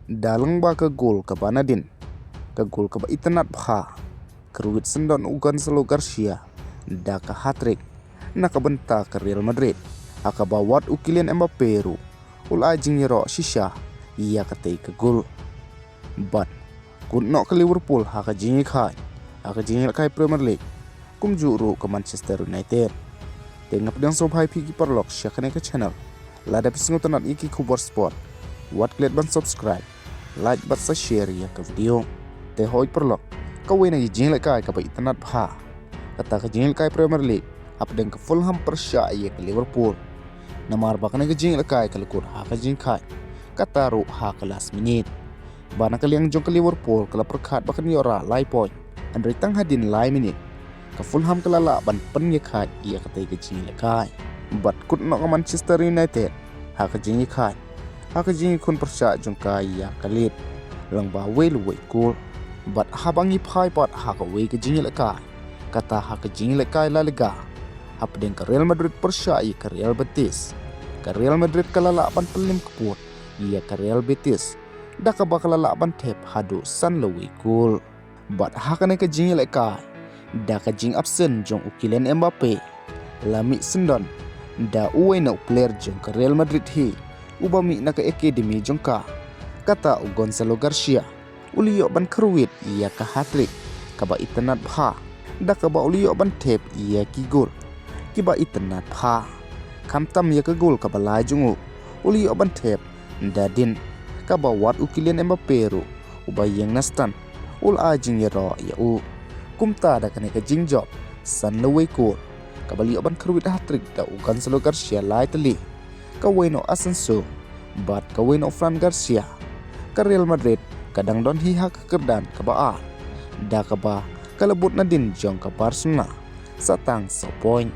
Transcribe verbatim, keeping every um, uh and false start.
Da lyngba ka gol kaba nadien, ka gol kaba itynnad bha, ka rwit syndon u Gonzalo Garcia da ka hat-trick na ka bynta ka Real Madrid, ha kaba wat u Kylian Mbappe ruh u la ai jingïaroh shisha ïa katei ka gol. Bad kut noh ka Liverpool ha ka jingïakhaiñ ha ka jingïalehkai Premier League, kumjuh ruh ka Manchester United. Te nga pdiang sngewbha ïa phi ki paralok sha kane ka channel. Lada phi sngewtynnat ïa ki khubor sport, wat klet ban subscribe, like bad sa share ïa ka video. Te hoi paralok, kawei na ki jingïalehkai kaba itynnad bha, kata ka jingïalehkai Premier League hapdeng ka Fulham pyrshah ïa ka Liverpool. Namar ba kane ka jingïalehkai ka la kut ha ka jingkhaiñ, kata ruh ha ka last minute. Ba na ka liang jong ka Liverpool ka la pyrkhat ba kan ïoh rah lai point, hynrei tang hadien lai minit ka Fulham ka la lah ban pynïakhaiñ ïa katei ka jingïalehkai. Bad kut noh ka Manchester United ha ka jingïakhaiñ ha ka jingïakhun pyrshah jong ka ïa ka Leeds lyngba wei la wei gol. Bad haba ngi phai pat ha kawei ka jingïalehkai, kata ha ka jingïalehkai La Liga, hapdeng ka Real Madrid pyrshah ïa ka Real Betis, ka Real Madrid ka la lah ban pynlem kput ïa ka Real Betis da kaba ka la lah ban thep haduh san la wei gol. Bad ha kane ka jingïalehkai, da ka jingabsent jong u Kylian Mbappe, la mih syndon da uwei na u player jong ka Real Madrid hi, uba mih na ka academy jong ka, kata u Gonzalo Garcia. U la ïoh ban kyrwit ïa ka hat-trick kaba itynnad bha, da kaba u la ïoh ban thep ïa ki gol kiba itynnad bha. Khamtam ïa ka gol kaba lai jong u, u la ïoh ban thep da dien, kaba wat u Kylian Mbappe ruh uba ïeng na stand u la ai jingïaroh ïa u. Kumta da kane ka jingjop san la wei gol, kaba la ïoh ban kyrwit hat-trick da u Gonzalo Garcia lai tylli, kawei na u Asensio bad kawei na u Fran Garcia, ka Real Madrid ka dang don hi ha ka kyrdan kaba ar, da kaba ka la bud nadien jong ka Barcelona sa tang saw point.